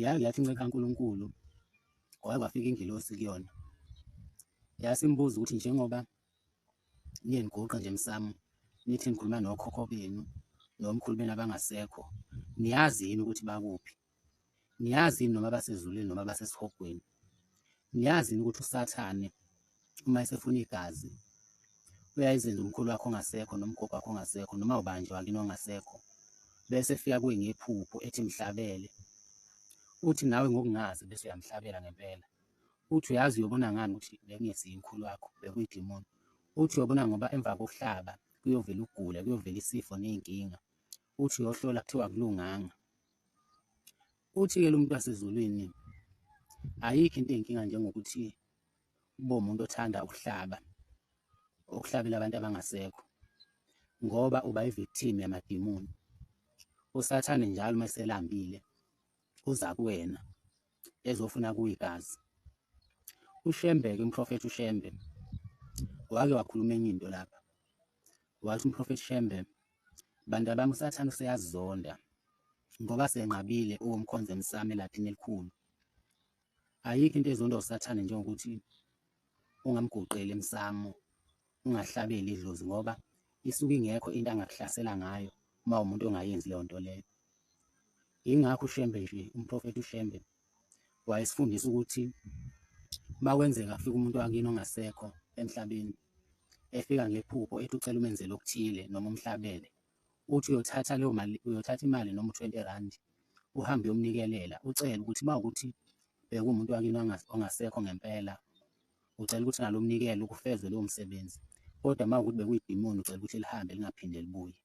Yake yathi inceku kaNkulunkulu kwake kwafika ingilosi kuyona, yasimbuza ukuthi njengoba niye niguqe nje emsamo nithi nikhuluma nokhokho benu nomkhulu benu abangasekho, niyazi yini ukuthi bakuphi? Niyazi yini noma basezulwini noma basesihogweni? Niyazi yini ukuthi uSathane uma esefuna igazi uyayizenza umkhulu wakho ongasekho noma ugogo wakho ongasekho noma ubani nje wakini ongasekho, bese efika kuye ngephupho ethi mhlabele, uthi nawe ngokungazi bese uyamhlabela ngempela. Uthi uyazi uyobona ngani ukuthi bekungesiye umkhulu wakho, bekuyidimoni. Uthi uyobona ngoba emva kokuhlaba kuyovela ukugula, kuyovela isifo ney'nkinga. Uthi uyohlola kuthiwa akulunganga. Uthi-ke lo muntu wasezulwini ayikho into eyinkinga njengokuthi ube umuntu othanda ukuhlaba, ukuhlabela abantu abangasekho ngoba uba i-victim yamadimoni. USathane njalo uma eselambile uza kuwena ezofuna kuyigazi. UShembe-ke umprofethi uShembe wake wakhuluma enye into lapha, wathi umprofethi Shembe, bantu abami uSathane useyazonda ngoba senqabile ukumkhonza emsamo elathini elikhulu. Ayikho into ezondwa uSathane njengokuthi ungamguqeli emsamo, ungahlabeli idlozi ngoba isuke ingekho into angakuhlasela ngayo uma umuntu ongayenzi leyo nto leyo. Yingakho uShembe nje, umprofethi uShembe wayesifundisa ukuthi uma kwenzeka kufika umuntu wakini ongasekho emhlabeni, efika ngephupho ethi ucela umenzele okuthile noma umhlabele, uthi uyothatha leyo mali, uyothatha imali noma u-20 rand uhambe uyomnikelela, ucele ukuthi uma ukuthi bekuwumuntu wakini ongasekho ngempela, ucela ukuthi ngalo mnikelo kufezwe lowo msebenzi, kodwa uma kuwukuthi bekuyidimoni ucela ukuthi lihambe lingaphinde libuye.